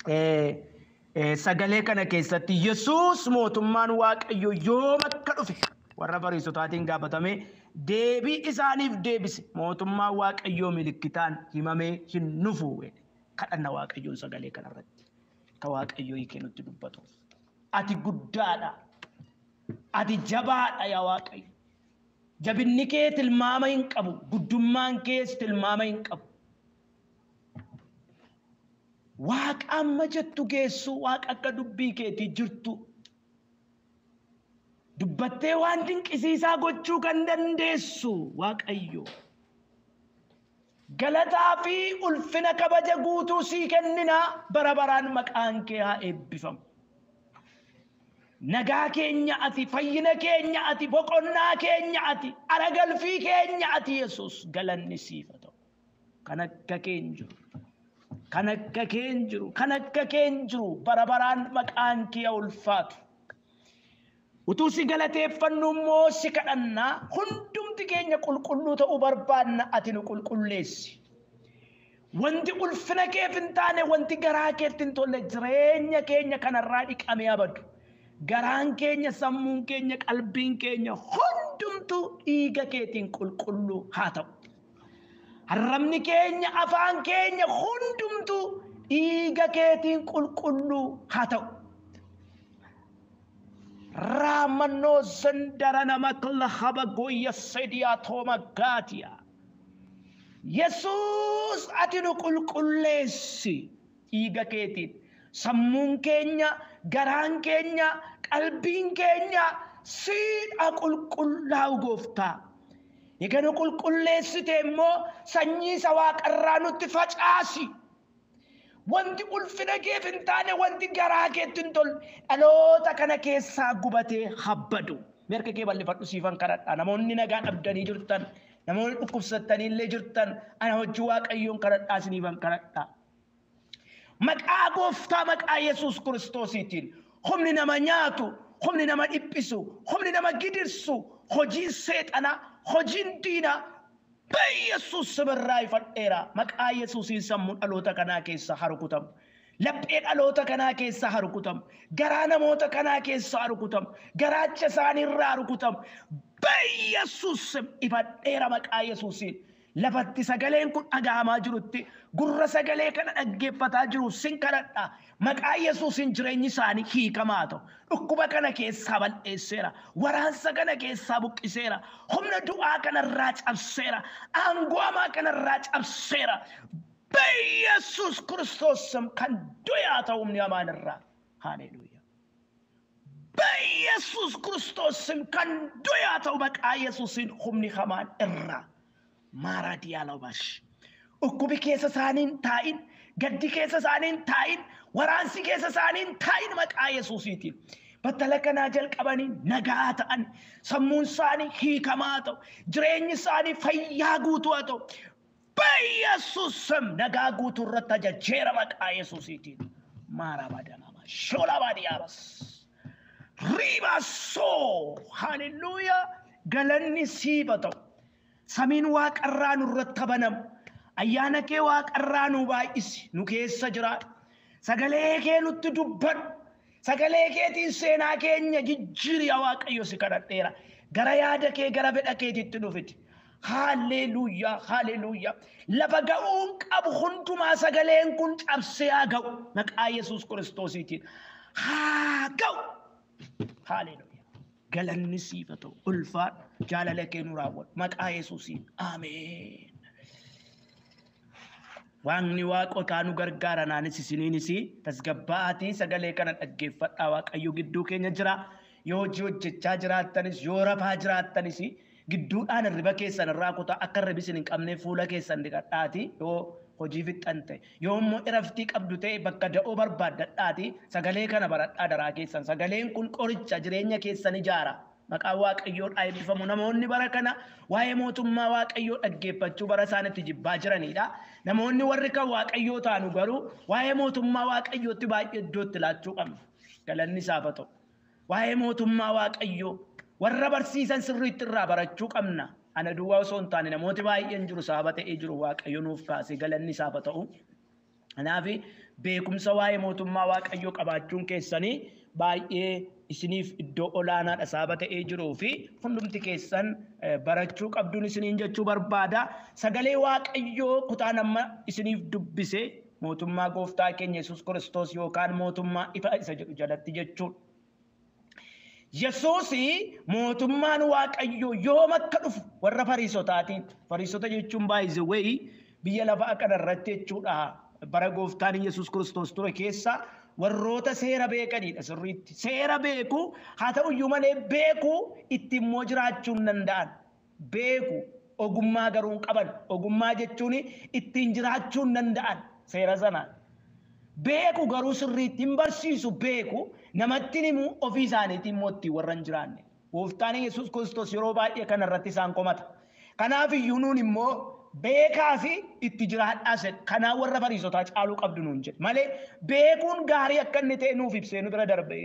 Sagalee kana keessatti Yesuus mootummaan Waaqayyo yoom akka dhufe warra Fariisotaatiin gaafatame deebii isaaniif deebise. Mootummaan Waaqayyoo milikkitaan himamee hin dhufu. Kadhanna Waaqayyoon sagalee kanarratti ka Waaqayyoo hiikee nutti dubbatu. Ati guddaadha. Ati jabaadha yaa Waaqayyo. Jabinni kee tilmaama hin qabu. Guddummaan kees tilmaama hin qabu. Waaqa amma jettu geessu, Waaqa akka dubbii keetii jirtu. Dubbattee waan dinqisiisaa gochuu kan dandeessu Waaqayyo. Galataa fi ulfina kabaja guutuu sii kennina, bara baraan maqaan kee haa eebbifamu. Nagaa keenya ati, fayyina keenya ati, boqonnaa keenya ati, aragalfii keenya ati Yesuus, galanni siif haa ta'u. Kan akka kee hin jiru. Kan akka kee hin jiru. Kan akka kee hin jiru. Bara baraan maqaan kee haa ulfaatu. Utuu si galateeffannu immoo si kadhannaa, hundumti keenya qulqulluu ta'uu barbaanna, ati nu qulqulleessi. Wanti ulfina keef hin taane, wanti garaa keetti hin tolle jireenya keenya kanarraa dhiqamee abadu. Garaan keenya, sammuun keenya, qalbiin keenya hundumtuu dhiiga keetiin qulqulluu haa ta'u. Arrabni keenya, afaan keenya hundumtuu dhiiga keetiin qulqulluu haa ta'u. Raamannoo zandara nama klahaba goyya sediyaa tooma gaatiya. Yesuus, ati nu qulqulleessi dhiiga keetiin. Sammuun keenya, garaan keenya, qalbiin keenya siidha qulqullaa'u gooftaa. Egaa nu qulqulleessite immoo sanyii isa waaqarraa nutti facaasi. Wanti ulfina keef hin taane, wanti garaa keetti hin tolle dhaloota kana keessaa gubatee habbadu. Harka kee bal'ifadhu, siifan kadhadha. Namoonni nagaa dhabdanii jirtan, namoonni dhukkubsattanii illee jirtan, ana hojii Waaqayyoon kadhadhaa, isiniifan kadhadha. Maqaa gooftaa, maqaa Yesuus Kiristoosiitiin humni nama nyaatu, humni nama dhiphisu, humni nama gidirsu, hojiin seexanaa, hojiin diinaa በኢየሱስ ስም irraa ifadheera. Maqaa Yesuusiin sammuu dhaloota kanaa keessa haa rukutamu. Laphee dhaloota kanaa keessa haa rukutamu. Garaa namoota kanaa keessa haa rukutamu. Garaacha isaanii irraa haa rukutamu. በኢየሱስ ስም ifadheera maqaa Yesuusiin. Lafatti sagaleen kun dhaga'amaa jirutti gurra sagalee kana dhaggeeffataa jiru sin kadhadha. Maqaa Yesuusiin jireenyi isaanii hiikamaa ta'u. Dhukkuba kana keessaa bal'eesseera. Waraansa kana keessaa buqqiseera. Humna du'aa kanarraa cabseera. Aangoo hamaa kanarraa cabseera. በኢየሱስ ክርስቶስ ስም kan du'e haa ta'u humni hamaan irraa. Haleluuyaa. በኢየሱስ ክርስቶስ ስም kan du'e haa ta'u maqaa Yesuusiin humni hamaan irraa. Maaraadiyaalabash. Dhukkubi keessa isaaniin taa'in, gaddi keessa isaaniin taa'in, waraansi keessa isaaniin taa'in maqaa Yesuusiitiin. Battala kanaa jalqabanii nagaa ta'an, sammuun isaanii hiikamaa ta'u, jireenyi isaanii fayyaa guutuu haa ta'u. በኢየሱስ ስም nagaa guutuu irratti ajajeera maqaa Yesuusiitiin. Maarabadanama sholabaadiyaabas. Riibasoo haleluuyaa, galanni siifa ta'u. Samiin waaqarraa nurratti banamu. Ayyaana kee waaqarraa nu baay'isi. Nu keessa jiraadhu. Sagalee kee nutti dubbadhu. Sagalee keetiin seenaa keenya jijjiiri yaa Waaqayyo, si kadhadheera. Gara yaada kee, gara fedha keetiitti nu fidi. Haleluuyaa, haleluuyaa. Lafa ga'uun qabu hundumaa sagaleen kun cabsee haa ga'u. Maqaa Yesuus Kiristoosiitiin. Haa ga'u. Haleluuyaa. Galanni siif haa ta'u. Ulfaadhu. Jaalala kee nu raawwadhu. Maqaa Yesuusiin. Ameen. Waaqni waaqotaa nu gargaara, naanis isiniinis tasgabbaa'aatii sagalee kana dhaggeeffadhaa. Waaqayyo gidduu keenya jira. Yoo hojii hojjechaa jiraattanis, yoo rafaa jiraattanis, gidduudhaan hirriba keessan irraa kutaa, akka hirribi isin hin qabne fuula keessan dhiqadhaati yoo hojii fixxan ta'e. Yoo immoo iraftii qabdu ta'e, bakka da'oo barbaaddadhaati sagalee kana baradhaa daraa keessan. Sagaleen kun qoricha jireenya keessan ijaara. Maqaan Waaqayyoodhaa eebbifamu. Namoonni bara kana waa'ee mootummaa Waaqayyoo dhaggeeffachuu bara isaanitti jibbaa jiranidha. Namoonni warri kan Waaqayyoo taanu garuu waa'ee mootummaa Waaqayyootti baay'ee iddootti laachuu qabna. Galanni isaaf haa ta'u. Waa'ee mootummaa Waaqayyoo warra barsiisan sirriitti irraa barachuu qabna. Ana duwwaa osoo hin taane namooti baay'een jiru, sababa ta'ee jiru Waaqayyo nuuf kaase, galanni isaaf haa ta'u. Kanaaf Beekumsa waa'ee mootummaa Waaqayyoo qabaachuun keessanii baay'ee isiniif iddoo olaanaadha sababa ta'ee jiruu fi hundumti keessan barachuu qabduun isiniin jechuu barbaada. Sagalee Waaqayyoo kutaan amma isiniif dubbise mootummaa gooftaa keenya Yesuus Kiristoos yookaan mootummaa ifa isa jedhu jalatti jechuudha. Yesuus mootummaan Waaqayyoo yoom akka dhufu warra Fariisotaatiin. Fariisota jechuun baay'ee wayii biyya lafaa kana irratti jechuudha. Bara gooftaan Yesuus Kiristoos ture keessa warroota seera beekanidha sirriitti. Seera beeku haa ta'uyyuu malee beeku itti immoo jiraachuu hin danda'an. Beeku ogummaa garuu hin qaban. Ogummaa jechuun ittiin jiraachuu hin danda'an seera sanaan. Beeku garuu sirriitti hin barsiisu beeku namatti himu ofii isaaniitiin immoo ittiin warra hin jiraanne. Gooftaan Yesuus Kiristoos yeroo baay'ee kana irratti isaan komata. Kanaaf iyyuu nuun immoo beekaa fi itti jiraadhaas jedhe. Kanaaf warra Fariisotaa caaluu qabdu nuun jedhe. Malee beekuun gaarii akka inni ta'e nuuf ibsee nu bira darbe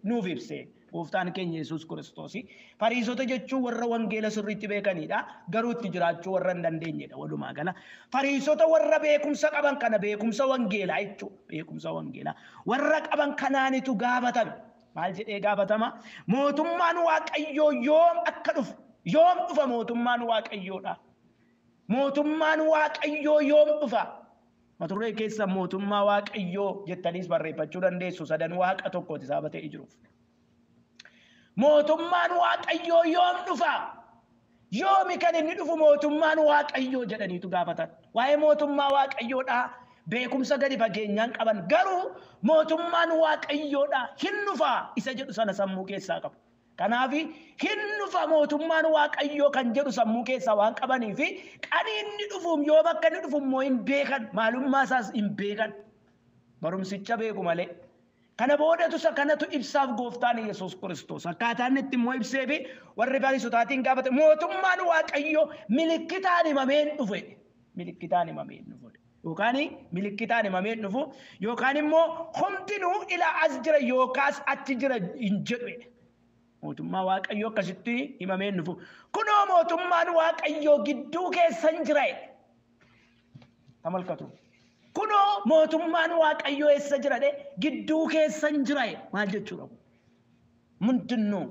nuuf ibsee gooftaan keenya Yesuus Kiristoos. Fariisota jechuun warra wangeela sirriitti beekanidha. Garuu itti jiraachuu warra hin dandeenyedha walumaa gala. Fariisota warra beekumsa qaban kana beekumsa wangeelaa jechuudha. Beekumsa wangeelaa. Warra qaban kanaanitu gaafatame. Maal jedhee gaafatama? Mootummaan Waaqayyoo yoom akka dhufu? Yoom dhufa mootummaan Waaqayyoodha? Mootummaan Waaqayyoo yoom dhufa? Mata duree keessa mootummaa Waaqayyoo jettaniis barreeffachuu dandeessu. Sadan Waaqa tokkooti sababa ta'ee jiruuf. Mootummaan Waaqayyoo yoom dhufa? Yoomi kan inni dhufu mootummaan Waaqayyoo jedhaniitu gaafatan. Waa'ee mootummaa Waaqayyoodhaa beekumsa gadi fageenyaan qaban garuu mootummaan Waaqayyoodhaa hin dhufa isa jedhu sana sammuu keessaa qabu. Kanaaf hin dhufa mootummaan Waaqayyoo kan jedhu sammuu keessaa waan qabanii fi qani inni dhufuun yoom akka inni dhufu immoo hin beekan, maalummaa isaas hin beekan. Barumsicha beeku malee. Kana boodatu isa kanatu ibsaaf gooftaan Yesuus Kiristoos. Akkaataa inni itti immoo ibsee fi warri Fariisotaatiin gaafate mootummaan Waaqayyoo milikkitaan himamee hin dhufe. Milikkitaan himamee hin dhufu. Yookaan milikkitaan himamee hin dhufu yookaan immoo homtinuu ilaa as jira yookaas achi jira hin jedhu. Mootummaa Waaqayyoo akkasitti himamee hin dhufu. Kunoo mootummaan Waaqayyoo gidduu keessan jira. Tamalkatu. Kunoo mootummaan Waaqayyoo eessa jira dhe? Gidduu keessan jira. Maal jechuudha kun? Mundinnoo.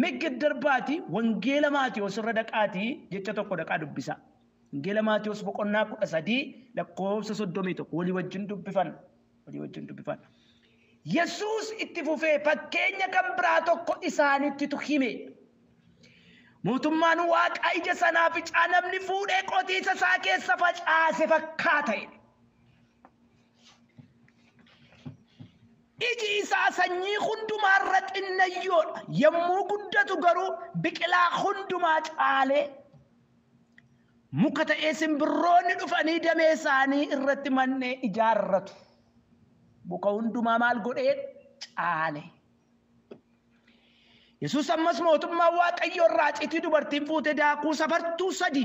Migid darbaati wangeela Maatiyos irra dhaqaatii jecha tokko dhaqaa dubbisa. Wangeela Maatiyos boqonnaa 13 lakkoofsa 31 walii wajjin dubbifan. Walii wajjin dubbifan. Yesuus itti fufee fakkeenya kan biraa tokko isaanittitu hime. Mootummaan Waaqaa ija sanaa ficaa namni fuudhee qotiisa isaa keessa facaase fakkaata jedhe. Iji isaa sanyii hundumaarra xinnayyoodha. Yommuu guddatu garuu biqilaa hundumaa caalee muka ta'ee simbirroonni dhufanii damee isaanii irratti mannee ijaarratu. Muka hundumaa maal godhee caale. Yesuus ammas mootummaa Waaqayyoo irraa citii dubartiin fuute daakuu safartuu 3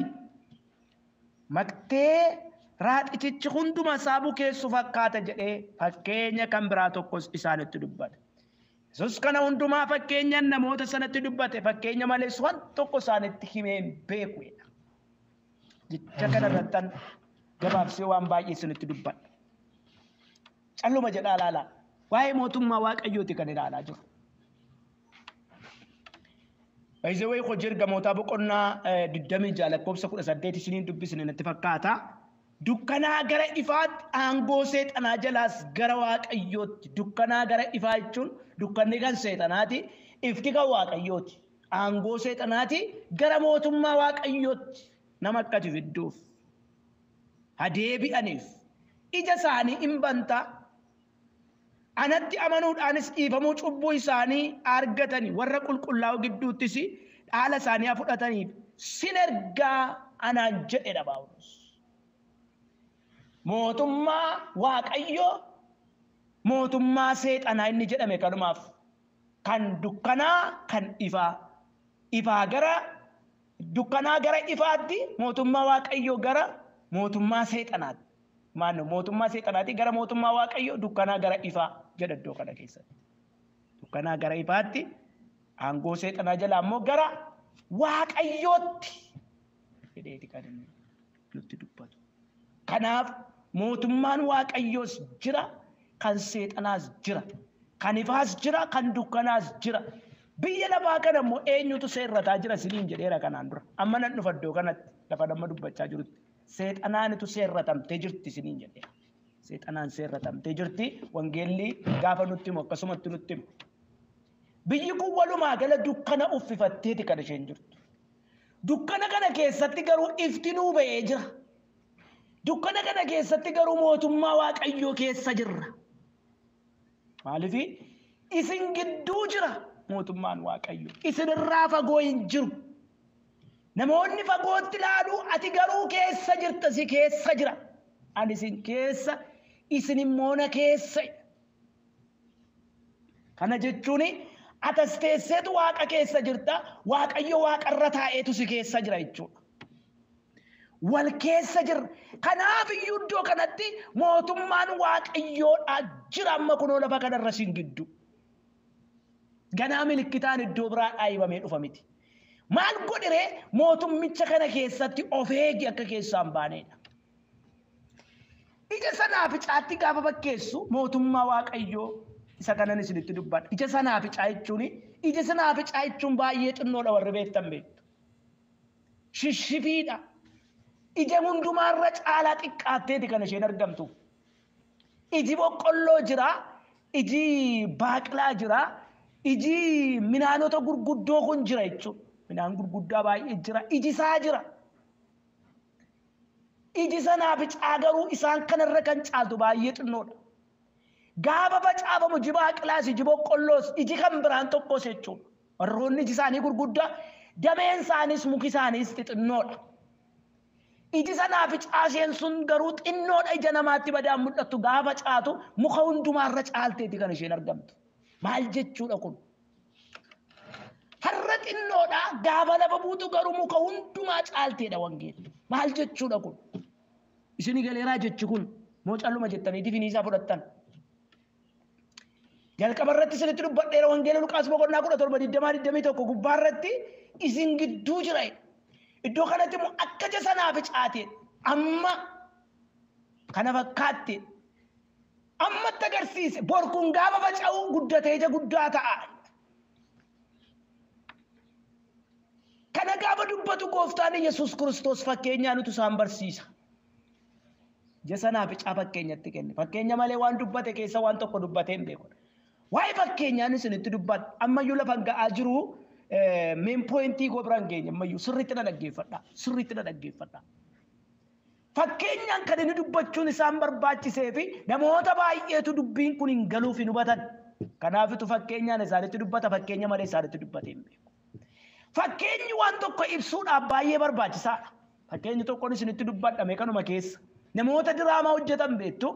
maqtee raaxitichi hunduma isaa bukeessu fakkaata jedhee fakkeenya kan biraa tokkos isaanitti dubbate. Yesuus kana hundumaa fakkeenyaan namoota sanatti dubbate. Fakkeenya malees waan tokko isaanitti himee hin beeku jedha. Jecha kana irrattan gabaabsee waan baay'ee isinitti dubbadha. Calluma jedhaa ilaalaa. Waa'ee mootummaa Waaqayyooti kan ilaalaa jiru. Baay'ee hojii ergamootaa boqonnaa 26 lakkoofsa 18 isiniin dubbisne natti fakkaata. Dukkanaa gara ifaatti aangoo seexanaa jalaas gara Waaqayyootti. Dukkanaa gara ifaa jechuun dukkanni kan seexanaati, ifti kan Waaqayyooti. Aangoo seexanaati gara mootummaa Waaqayyootti nama akkati fidduuf hadeebi'aniif ija isaanii hin bantaa. Anatti amanuudhaanis dhiifamuu cubbuu isaanii argatanii warra qulqullaa'u gidduuttis dhaala isaanii haa fudhataniif sin ergaa anaan jedhedha Phaawulos. Mootummaa Waaqayyoo mootummaa seexanaa inni jedhame kanumaaf kan dukkanaa kan ifaa, ifaa gara dukkanaa gara ifaatti, mootummaa Waaqayyoo gara mootummaa seexanaatti. Maanno mootummaa seexanaatti gara mootummaa Waaqayyoo, dukkanaa gara ifaa jedha iddoo kana keessatti. Dukkanaa gara ifaatti, aangoo seexanaa jalaa immoo gara Waaqayyootti jedheeti kan inni nutti dubbatu. Kanaaf Mootummaan Waaqayyoos jira, kan seexanaas jira. Kan ifaas jira, kan dukkanaas jira. Biyya lafaa kana immoo eenyutu seerrataa jira isiniin jedheera kanaan dura. Amma nan dhufa iddoo kanatti lafa nama dubbachaa jirutti. Seexanaanitu seerratamtee jirti isiniin jedheera. Seexanaan seerratamtee jirti. Wangeelli gaafa nutti himu akkasumatti nutti himu. Biyyi kun walumaa gala dukkana uffifatteeti kan isheen jirtu. Dukkana kana keessatti garuu ifti nuu ba'ee jira. Dukkana kana keessatti garuu mootummaa Waaqayyoo keessa jirra. Maaliif isin gidduu jira mootummaan Waaqayyoo. Isin irraa fagoo hin jiru. Namoonni fagootti ilaalu ati garuu keessa jirta si keessa jira. Ani isin keessa isin immoo na keessa. Kana jechuun atas teesseetu Waaqa keessa jirta, Waaqayyo Waaqarra taa'eetu si keessa jira jechuudha. Wal keessa jirra. Kanaaf iyyuu iddoo kanatti mootummaan Waaqayyoodha jira amma kunoo lafa kanarra sin giddu. Ganaa milikkitaan iddoo biraa dhaayibamee dhufa miti. Maal godhiree mootummicha kana keessatti of eegi akka keessaa hin baanedha. Ija sanaaficaatti gaafa fakkeessu mootummaa Waaqayyoo isa kanan isinitti dubbadha. Ija sanaaficaa jechuun ija sanaaficaa jechuun baay'ee xinnoodha warri beektan beektu. Shishshifiidha. Ija hundumaarra caalaa xiqqaatteeti kan isheen argamtu. Iji boqqolloo jira, iji baaqelaa jira, iji midhaanota gurguddoo kun jira jechuudha. Midhaan gurguddaa baay'ee jira, iji isaa jira. Iji sanaaficaa garuu isaan kanarra kan caaltu baay'ee xinnoodha. Gaafa facaafamu iji baaqelaas, iji boqqolloos, iji kan biraan tokkos jechuudha. Warroonni iji isaanii gurguddaa, dameen isaaniis muki isaaniis xixinnoodha. Iji sanaaficaa isheen sun garuu xinnoodha ija namaatti badaan mul'attu gaafa caatu muka hundumaarra caalteeti kan isheen argamtu. Maal jechuudha kun? Har'a xinnoodha gaafa lafa buutu garuu muka hundumaa caalteedha wangeelli. Maal jechuudha kun? Isin galeeraa jechi kun moo calluma jettanii difiniisaa fudhattan? Jalqaba irratti isinitti dubbadheera wangeela Luqaas boqonnaa 17 20 21 gubbaa irratti isin gidduu jira. Iddoo kanatti immoo akka ija sanaaficaati amma kana fakkaatte ammatti agarsiise bor kun gaafa faca'u guddatee ija guddaa ta'a. Kana gaafa dubbatu gooftaan Yesuus Kiristoos fakkeenyaa nutu isaan barsiisa. Ija sanaaficaa fakkeenyatti kenne. Fakkeenya malee waan dubbate keessa waan tokko dubbatee hin beeku. Waa'ee fakkeenyaan isinitti dubbadha. Ammayyuu lafa ga'aa jiru main pointii koo biraan geenye ammayyuu sirriitti na dhaggeeffadha. Sirriitti na dhaggeeffadha. Fakkeenyaan kan inni dubbachuun isaan barbaachisee fi namoota baay'eetu dubbiin kun hin galuuf hin hubatan. Kanaafitu fakkeenyaan isaanitti dubbata fakkeenya malee isaanitti dubbatee hin beeku. Fakkeenyi waan tokko ibsuudhaaf baay'ee barbaachisaadha. Fakkeenyi tokkoon isinitti dubbadhame kanuma keessa. Namoota diraamaa hojjetan beektu.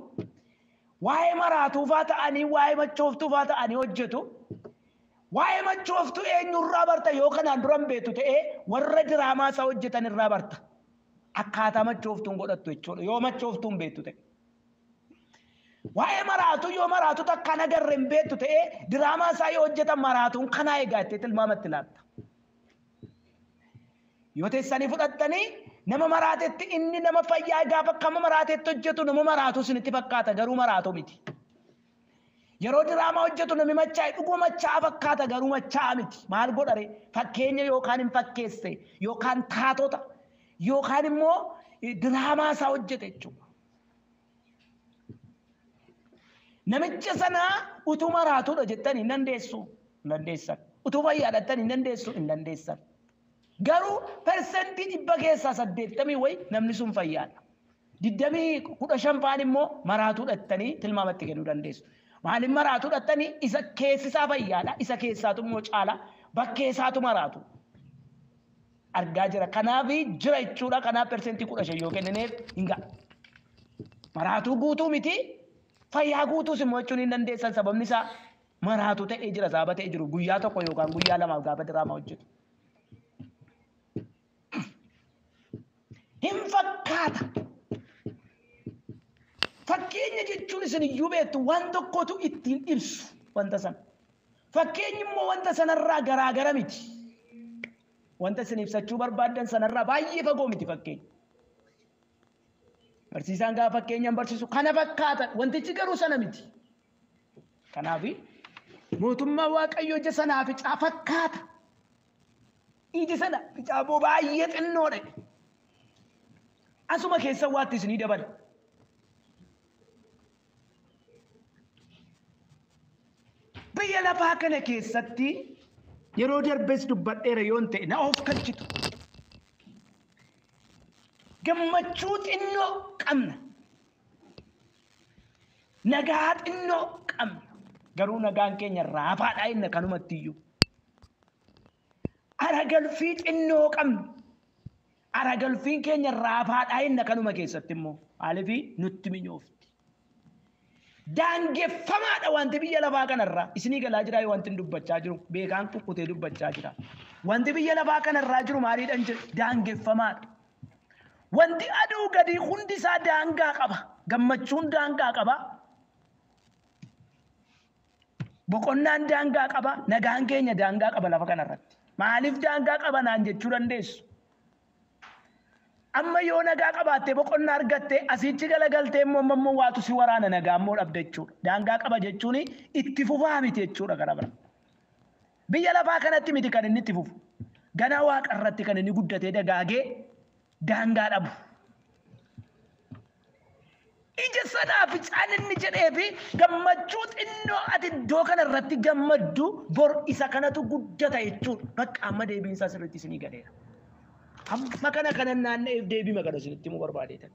Waa'ee maraatuufaa ta'anii waa'ee machooftuufaa ta'anii hojjetu. Waa'ee machooftuu eenyurraa barta yoo kanaan dura hin beektu ta'ee warra diraamaa isaa hojjetan irraa barta. Akkaataa machooftuun godhattu jechuudha yoo machooftuun beektu ta'e. Waa'ee maraatuu yoo maraatu takkaan agarre hin beektu ta'ee diraamaa isaa yoo hojjetan maraatuun kanaa egaa itti tilmaamatti laatta. Yoo teessanii fudhattanii nama maraatetti inni nama fayyaa gaafa akkama maraatetti hojjetu nama maraatu isinitti fakkaata garuu maraatu miti. Yeroo diraamaa hojjetu namni machaa'e dhuguma machaa'aa fakkaata garuu machaa'aa miti. Maal godhare fakkeenya yookaan hin fakkeesse yookaan taatota yookaan immoo diraamaa isaa hojjete jechuudha. Namicha sana utuu maraatuudha jettanii hin dandeessu. Hin dandeessan. Utuu fayyaadha jettanii hin dandeessu. Hin dandeessan. Garuu 100% keessaa 80 wayi namni sun fayyaadha. 20 15 faan immoo maraatuudha jettanii tilmaamatti kennuu dandeessu. Maaliif maraatuudha jettanii isa keessisaa fayyaadha. Isa keessaatu immoo caala. Bakkee isaatu maraatu. Argaa jira. Kanaaf jira jechuudha. Kanaaf 15% yoo kennineef hin ga'a. Maraatuu guutuu miti. Fayyaa guutuus immoo jechuun hin dandeessan. Sababni isaa maraatu ta'ee jira. Sababa ta'ee jiru. Guyyaa tokko yookaan guyyaa lamaaf gaafa diraamaa hojjetu. Hin fakkaata. Fakkeenya jechuun isin iyyuu beektu waan tokkotu ittiin ibsu wanta sana. Fakkeenyi immoo wanta sanarraa garaagara miti. Wanta isin ibsachuu barbaaddan sanarraa baay'ee fagoo miti fakkeenyi. Barsiisaan gaafa fakkeenyaan barsiisu kana fakkaata. Wantichi garuu sana miti. Kanaaf mootummaa Waaqayyoo ija sanaaficaa fakkaata. Iji sanaaficaa immoo baay'ee xinnoodha. Asuma keessa waatti isinii dabala. Biyya lafaa kana keessatti yeroo darbes dubbadheera yoon ta'e na of kalchitu. Gammachuu xinnoo qabna. Nagaa xinnoo qabna. Garuu nagaan keenya raafaadhaa inni kanumatti iyyuu. Aragalfii xinnoo qabna. Aragalfiin keenya raafaadhaa inni kanuma keessatti immoo maaliif nutti minyoofti. Daangeffamaadha wanti biyya lafaa kanarraa isinii galaa jira wanti dubbachaa jiru beekaan kukkutee dubbachaa jira. Wanti biyya lafaa kanarraa jiru maaliidhaan jira daangeffamaadha. Wanti aduu gadi hundi isaa daangaa qaba. Gammachuun daangaa qaba. Boqonnaan daangaa qaba. Nagaan keenya daangaa qaba lafa kanarratti. Maaliif daangaa qaba naan jechuu dandeessu? Amma yoo nagaa qabaattee boqonnaa argattee asichi galagaltee immoo ammoo waatu si waraana nagaa immoo dhabda jechuudha. Daangaa qaba jechuun itti fufaa miti jechuudha gara bira. Biyya lafaa kanatti miti kan inni itti fufu. Ganaa waaqa irratti kan inni guddatee dagaagee daangaa dhabu. Ija sanaaficaan inni jedhee fi gammachuu xinnoo ati iddoo kana irratti gammaddu bor isa kanatu guddata jechuudha. Bakka amma deebiin isaa sirriitti isinii galeera. Amma kana kanan naanna'eef deebii kana isinitti himuu barbaadeetan.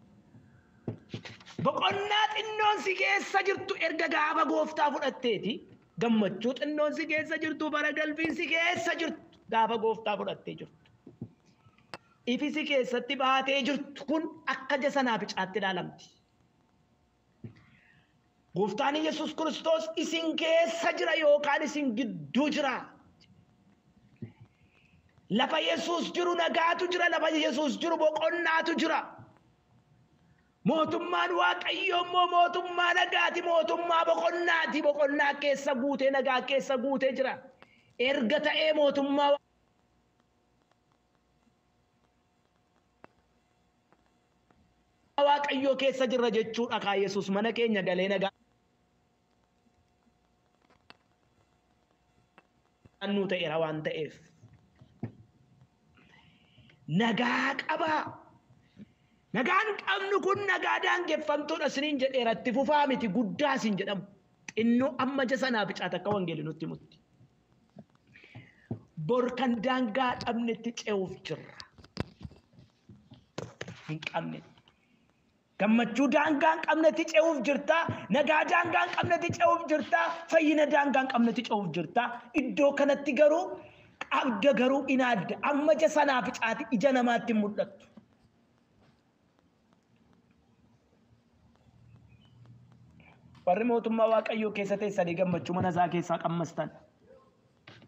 Boqonnaa xinnoon si keessa jirtu erga gaafa gooftaa fudhatteeti. Gammachuu xinnoon si keessa jirtu bara galfiin si keessa jirtu gaafa gooftaa fudhattee jirtu. Ifi si keessatti baatee jirtu kun akka ija sanaaficaatti ilaalamti. Gooftaan Yesuus Kiristoos isin keessa jira yookaan isin gidduu jira. Lafa Yesuus jiru nagaatu jira, lafa Yesuus jiru boqonnaatu jira. Mootummaan Waaqayyoo immoo mootummaa nagaati, mootummaa boqonnaati. Boqonnaa keessa guutee nagaa keessa guutee jira. Erga ta'ee mootummaa Waaqayyoo keessa jirra jechuudha kaa Yesuus mana keenya galee nagaa nuu ta'eera waan ta'eef. Nagaa qabaa. Nagaan qabnu kun nagaa daangeffamtuudha isiniin jedheera itti fufaa miti guddaa isin jedhamu. Xinnoo amma ija sanaaficaa takka wangeelli nutti himutti. Bor kan daangaa dhabnetti ce'uuf jirra. Hin qabne. Gammachuu daangaa hin qabnetti ce'uuf jirta. Nagaa daangaa hin qabnetti ce'uuf jirta. Fayyina daangaa hin qabnetti ce'uuf jirta. Iddoo kanatti garuu qabda garuu inaadda. Amma ija sanaaficaati ija namaatti hin mul'attu. Warri mootummaa Waaqayyoo keessa teessanii gammachuu mana isaa keessaa qammastan.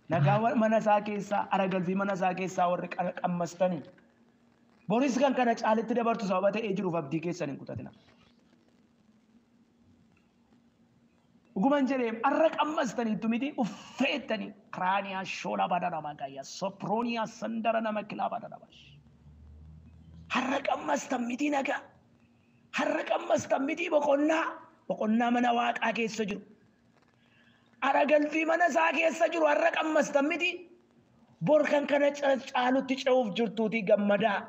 Nagaa mana isaa keessaa, aragalfii mana isaa keessaa warri qammastanii. Boris kan kana caalitti dabartu sababa ta'ee jiruuf abdii keessan hin kutatina. Dhuguman jedhee har'a qammastaniittu miti uffeettanii kiraaniyaa shoolaa badana magayya soprooniyaa sandara nama kilaa badana bash. Har'a qammastan miti nagaa. Har'a qammastan miti boqonnaa. Boqonnaa mana waaqaa keessa jiru. Aragalfii mana isaa keessa jiru har'a qammastan miti. Bor kan kana caalutti ce'uuf jirtuutii gammadaa.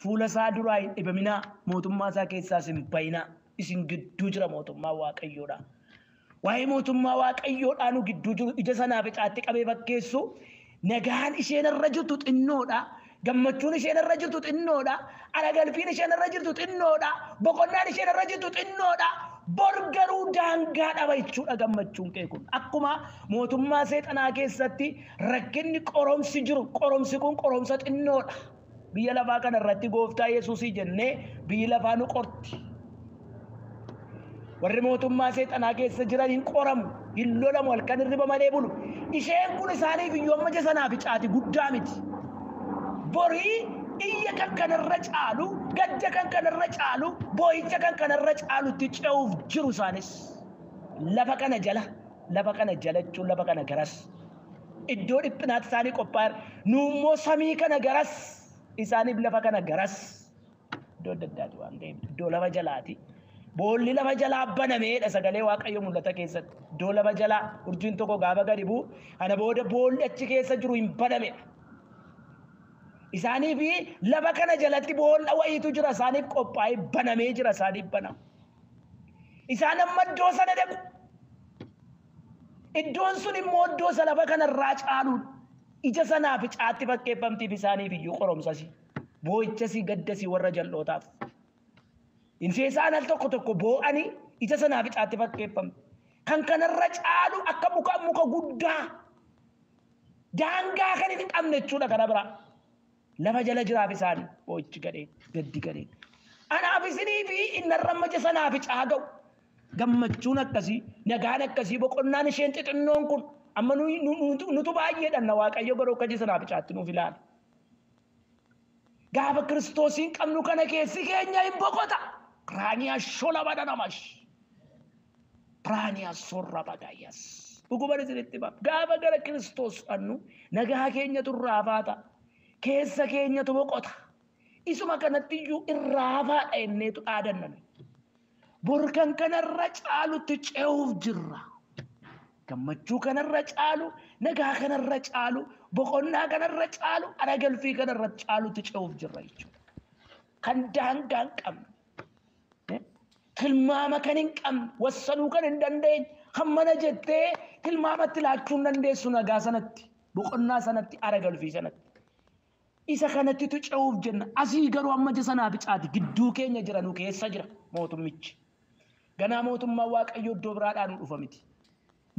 Fuula isaa duraa hin dhibaminaa. Mootummaa isaa keessaas hin bayinaa. Isin gidduu jira mootummaa Waaqayyoodha. Waa'ee mootummaa Waaqayyoodhaa nu gidduu jiru ija sanaaficaatti qabee fakkeessu nagaan isheen irra jirtu xinnoodha. Gammachuun isheen irra jirtu xinnoodha. Aragalfiin isheen irra jirtu xinnoodha. Boqonnaan isheen irra jirtu xinnoodha. Bor garuu daangaa dhaba jechuudha gammachuun kee kun. Akkuma mootummaa seexanaa keessatti rakkinni qoromsi jiru qoromsi kun qoromsa xinnoodha. Biyya lafaa kana irratti gooftaa Yesuusii jennee biyyi lafaa nu qorti. Warri mootummaa seexanaa keessa jiran hin qoramu, hin lolamu, halkan hirriba malee bulu. Isheen kun isaaniif iyyuu amma ija sanaaficaati guddaa miti. Borii iyya kan kanarra caalu, gadda kan kanarra caalu, boo'icha kan kanarra caalutti ce'uuf jiru isaanis. Lafa kana jala, lafa kana jala jechuun lafa kana garas. Iddoo dhiphinaatti isaanii qophaa'eera. Nu immoo samii kana garas, isaaniif lafa kana garas. Iddoo adda addaati waan ta'eef iddoo lafa jalaati. Boolli lafa jalaa banameedha sagalee Waaqayyo mul'ata keessatti. Iddoo lafa jalaa urjiin tokko gaafa gadi bu'u kana booda boolli achi keessa jiru hin banamedha. Isaaniif lafa kana jalatti boolla wayiitu jira isaaniif qophaa'ee banamee jira isaaniif banama. Isaan amma iddoo sana dhaqu. Iddoon sun immoo iddoo isa lafa kanarraa caaluudha. Ija sanaaf caatti fakkeeffamtiif isaaniif iyyuu qoromsasi. Boo'ichasii gaddasii warra jal'ootaaf. Insee isaan al tokko tokko boo'anii ija sanaaf caatti fakkeeffamti. Kan kanarra caalu akka muka muka guddaa daangaa kan hin qabne jechuudha kana biraa. Lafa jala jiraaf isaanii boo'ichi gadheen gaddi gadheen. Anaaf isinii fi innarra amma ija sanaaf caa ga'u. Gammachuun akkasii nagaan akkasii boqonnaan isheen xixinnoon kun amma nutu baay'eedha Waaqayyo garuu akka ija sanaaf caatti nuuf ilaala. Gaafa Kiristoosiin qabnu kana keessi keenya hin boqota. Raaniyaa shola badanamash. Raaniyaa sorra bagayyas. Dhuguma isinitti hima. Gaafa gara Kiristoos dhannu nagaa keenyatu irraa faata. Keessa keenyatu boqota. Isuma kanatti iyyuu irraa hafaadha inneetu dhaadanna. Bor kan kanarra caalutti ce'uuf jirra. Gammachuu kanarra caalu, nagaa kanarra caalu, boqonnaa kanarra caalu, aragalfii kanarra caalutti ce'uuf jirra jechuudha. Kan daangaa hin qabne, tilmaama kan hin qabne, wassanuu kan hin dandeenye, hammana jettee tilmaamatti laachuu hin dandeessu nagaa sanatti, boqonnaa sanatti, aragalfii sanatti. Isa kanattitu ce'uuf jenna. Asii garuu amma ija sanaa bicaati gidduu keenya jira nu keessa jira mootummichi. Ganaa mootummaan Waaqayyoo iddoo biraadhaa nu dhufa miti.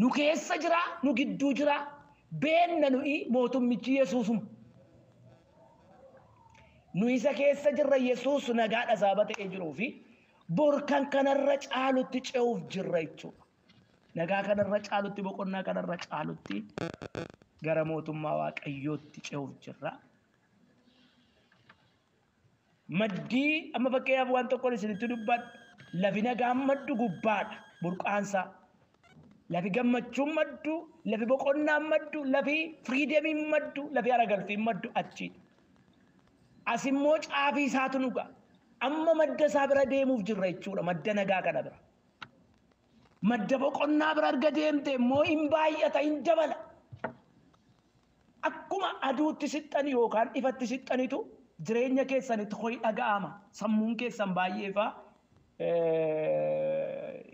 Nu keessa jira, nu gidduu jira, beenna nuyi mootummichi Yesuusuma. Nu isa keessa jirra Yesuus nagaadha saaba ta'ee jiruu fi bor kan kanarra caalutti ce'uuf jirra jechuudha. Nagaa kanarra caalutti, boqonnaa kanarra caalutti gara mootummaa Waaqayyootti ce'uuf jirra. Maddii amma fakkeenyaaf waan tokkoon isinitti dubbadha. Lafi nagaan maddu gubbaadha burqaansaa. Lafi gammachuun maddu, lafi boqonnaan maddu, lafi firiidemiin maddu, lafi aragalfiin maddu achiidha. As immoo caafii isaatu nu ga'a. Amma madda isaa bira deemuuf jirra jechuudha madda nagaa kana bira. Madda boqonnaa bira erga deemte immoo hin baay'ata hin dabala. Akkuma aduutti sixxan yookaan ifatti sixxanitu jireenya keessanitti ho'i dhaga'ama. Sammuun keessan baay'ee faa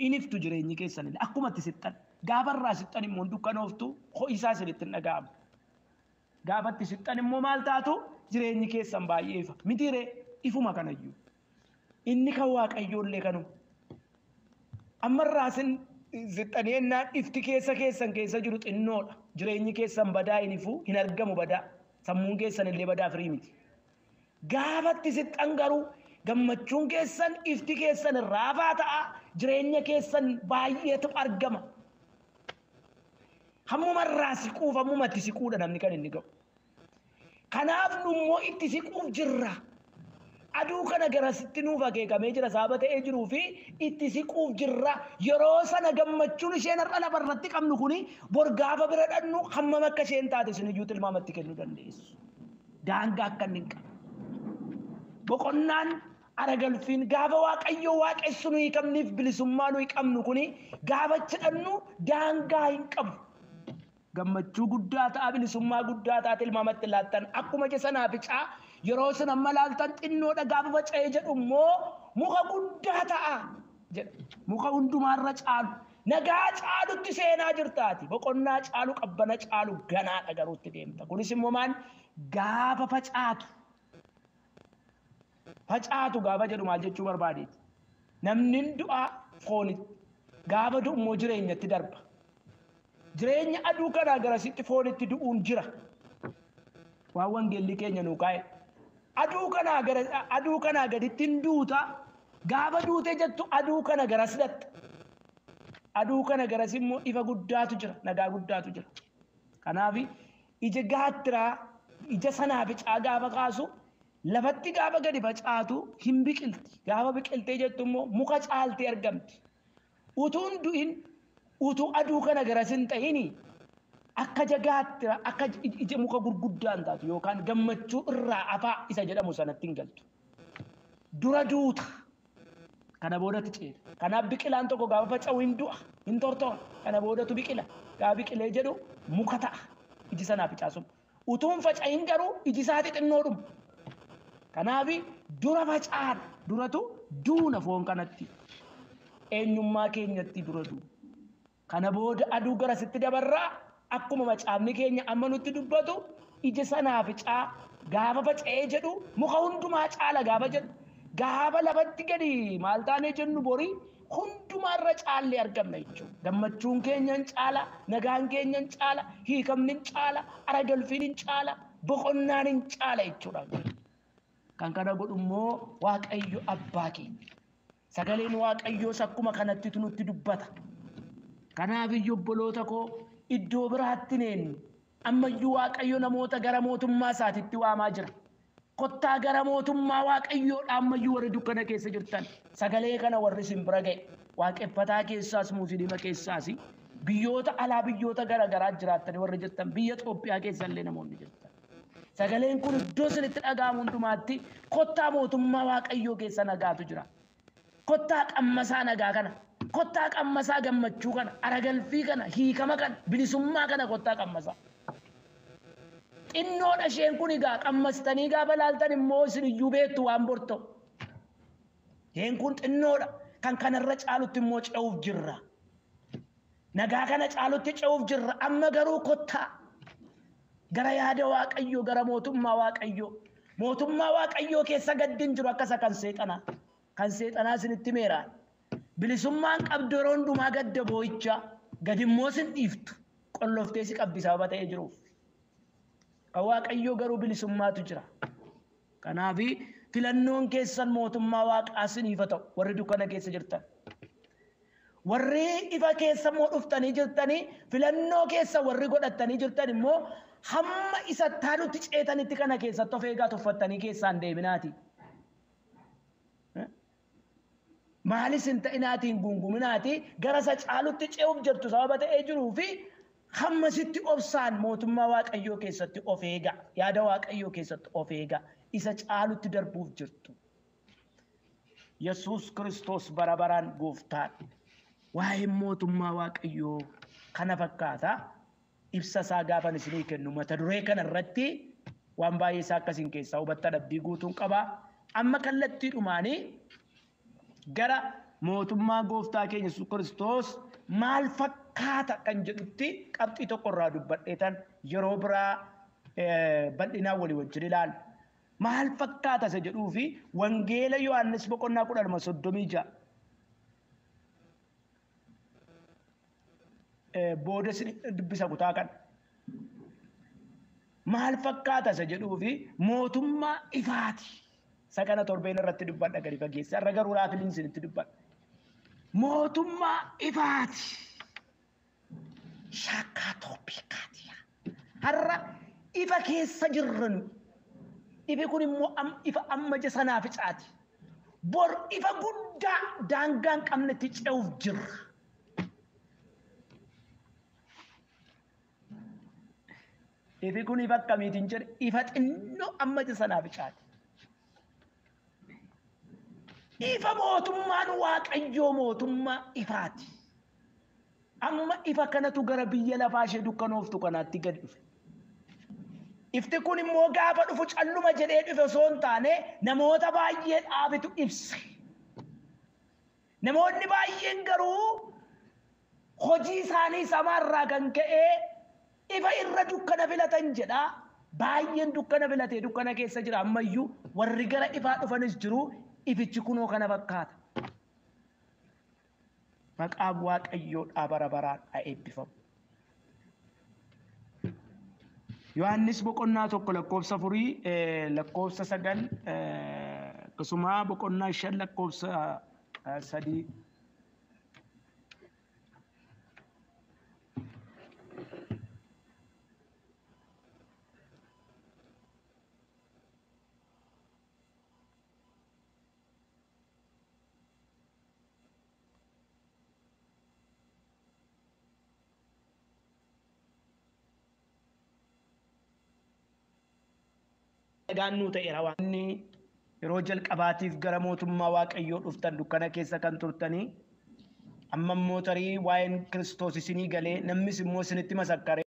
in iftu jireenyi keessanillee akkuma itti sixxan. Gaafa irraa sixxan immoo dukkanooftu ho'i isaa isinitti hin dhaga'amu. Gaafa itti sixxan immoo maal taatu jireenyi keessan baay'ee ifa. Mitiiree ifuma kanayyuu. Inni kan Waaqayyoollee kanuma. Amma irraa isin sixxanii ennaan ifti keessa keessan keessa jiru xinnoodha. Jireenyi keessan badaa hin ifu hin argamu badaa. Sammuun keessan illee badaa firii miti. Gaafa itti sixxan garuu gammachuun keessan ifti keessan irraa ta'a. Jireenya keessan baay'eetu argama. Hammuma irraa siquuf hammuma itti siquudha namni kan inni ga'u. Kanaaf nu immoo itti siquuf jirra. Aduu kana garasitti nuuf akeekamee jira sababa ta'ee jiruu fi itti siquuf jirra. Yeroo sana gammachuun isheen har'a lafa irratti qabnu kuni bor gaafa bira dhannu hammam akka isheen taate isin iyyuu tilmaamatti kennuu dandeessu. Daangaa akka inni hin qabne. Boqonnaan aragalfiin gaafa Waaqayyo waaqessu nuyi qabniif bilisummaa nuyi qabnu kuni gaafa achi dhannu daangaa hin qabu. Gammachuu guddaa ta'a, bilisummaa guddaa ta'a tilmaamatti laattan. Akkuma ija sanaa bicaa yeroo isin amma laaltan xinnoodha gaafa faca'ee jedhu immoo muka guddaa ta'a jedha. Muka hundumaarra caalu. Nagaa caalutti seenaa jirtaati. Boqonnaa caalu, qabbana caalu ganaadha garuutti deemta. Kunis immoo maal gaafa facaatu. Facaatu gaafa jedhu maal jechuu barbaadeeti? Namni du'aa foonitti. Gaafa du'u immoo jireenyatti darba. Jireenya aduu kanaa garasitti foonitti du'uun jira. Waan wangeelli keenya nuu kaa'e. Aduu kanaa gaditti hin duuta. Gaafa duute jettu aduu kana garas dhatta. Aduu kana garas immoo ifa guddaatu jira, nagaa guddaatu jira. Kanaaf ija gaattiraa, ija sanaa bicaa gaafa kaasu lafatti gaafa gadi facaatu hin biqilti. Gaafa biqiltee jettu immoo muka caaltee argamti. Utuu hin du'in, utuu aduu kana garas hin ta'ini akka ija gaattiraa, akka ija muka gurguddaa hin taatu yookaan gammachuu irraa afaa isa jedhamu sanatti hin galtu. Dura duuta. Kana boodatti ceeta. Kanaaf biqilaan tokko gaafa faca'u hin du'a, hin tortora. Kana boodatu biqila. Gaafa biqilee jedhu muka ta'a. Iji sanaa facaasu. Utuun faca'in garuu iji isaa xixinnoodhuma. Kanaaf dura faca'an duratu duuna foon kanatti. Eenyummaa keenyatti dura duuna. Kana booda aduu garasitti dabarraa akkuma macaafni keenya amma nutti dubbatu ija sanaa facaa gaafa faca'ee jedhu muka hundumaa caala gaafa jedhu gaafa lafatti gadi maal taanee jennu borii hundumaarra caallee argamna jechuudha. Gammachuun keenya hin caala, nagaan keenya hin caala, hiikamni hin caala, aragalfiin hin caala, boqonnaan hin caala jechuudha. Kan kana godhu immoo Waaqayyo abbaa keenya. Sagaleen Waaqayyoos akkuma kanatti nutti dubbata. Kanaaf iyyuu obboloota koo iddoo biraatti neennu. Ammayyuu Waaqayyo namoota gara mootummaa isaatitti waamaa jira. Kottaa gara mootummaa Waaqayyoodha ammayyuu warri dukkana keessa jirtan. Sagalee kana warri isin bira ga'e. Waaqeffataa keessaas Musliima keessaas biyyoota alaa biyyoota gara garaa jiraattanii warri jirtan biyya Itoophiyaa keessa illee namoonni jirtan. Sagaleen kun iddoo isinitti dhaga'amu hundumaatti kottaa mootummaa Waaqayyoo keessa nagaatu jira. Kottaa qammasaa nagaa kana, kottaa qammasaa gammachuu kana, aragalfii kana, hiikama kana, bilisummaa kana kottaa qammasaa. Xinnoodha isheen kun egaa qammastanii gaafa laaltan immoo isin iyyuu beektu waan bor ta'u. Isheen kun xinnoodha. Kan kanarra caalutti immoo ce'uuf jirra. Nagaa kana caalutti ce'uuf jirra. Amma garuu kottaa gara yaada Waaqayyoo, gara mootummaa Waaqayyoo. Mootummaa Waaqayyoo keessa gaddi hin jiru akka isa kan seexanaa. Kan seexanaa isinitti meeraan. Bilisummaan qabdu yeroo hundumaa gadda boo'ichaa gad immoo sin dhiiftu qolloftee si qabdi sababa ta'ee jiruuf. Kan Waaqayyoo garuu bilisummaatu jira. Kanaaf filannoon keessan mootummaa Waaqaa isiniif haa ta'u warri dukkana keessa jirtan. Warri ifa keessa immoo dhuftanii jirtanii filannoo keessa warri godhattanii jirtan immoo hamma isa taanutti ceetanitti kana keessatti of eegaa tuffattanii keessaan deeminaati. Maalis hin ta'inaatiin gunguminaati gara isa caalutti ce'uuf jirtu sababa ta'ee jiruu fi hamma sitti obsaan mootummaa Waaqayyoo keessatti of eegaa, yaada Waaqayyoo keessatti of eegaa, isa caalutti darbuuf jirtu. Yesuus Kiristoos bara baraan gooftaadha. Waa'een mootummaa Waaqayyoo kana fakkaata. Ibsa isaa gaafan isinii kennu mata duree kana irratti waan baay'ee isaa akkasiin keessaa hubattan abdii guutuun qaba. Amma kallattiidhumaanii gara mootummaa gooftaa keenya Yesuus Kiristoos maal fakkaata kan jedhutti qabxii tokko irraa dubbadheetan yeroo biraa bal'inaan walii wajjin ilaalla. Maal fakkaata isa jedhuu fi Wangeela Yohaannis boqonnaa 12:36. Booda dubbisa kutaa kana. Maal fakkaata isa jedhuu fi mootummaa ifaati. Isa kana torbeen irratti dubbadha gadi fageessa. Irra garuu raafiliin isinitti dubbadha. Mootummaa ifaati. Shakkaa tooppiikaati. Har'a ifa keessa jirra nu. Ifi kun immoo ifa amma ija sanaa ficaati. Bor ifa guddaa daangaa hin qabnetti ce'uuf jirra. Ifi kun ifa akkamiitiin jedhe ifa xinnoo amma ija sanaa ficaati. Ifa mootummaan Waaqayyoo mootummaa ifaati. Amma ifa kanatu gara biyya lafaa ishee dukkanooftu kanaatti gadi dhufe. Ifti kun immoo gaafa dhufu calluma jedhee dhufe osoo hin taane namoota baay'ee dhaabitu ibse. Namoonni baay'een garuu hojii isaanii samaarraa kan ka'e ifa irra dukkana filatan jedha. Baay'een dukkana filatee dukkana keessa jira ammayyuu warri gara ifaa dhufanis jiru. Ifichi kunoo kana fakkaata. Maqaan Waaqayyoodhaa bara baraan haa eebbifamu. Yohaannis boqonnaa 1 lakkoofsa 4 lakkoofsa 9 akkasuma boqonnaa 5 lakkoofsa 3. Nagaan nuu ta'eera waan inni Yeroo jalqabaatiif gara mootummaa Waaqayyoo dhuftan dukkana keessa kan turtanii, amma immoo tarii waa'een Kiristoos isinii galee, namnis immoo isinitti masakkare.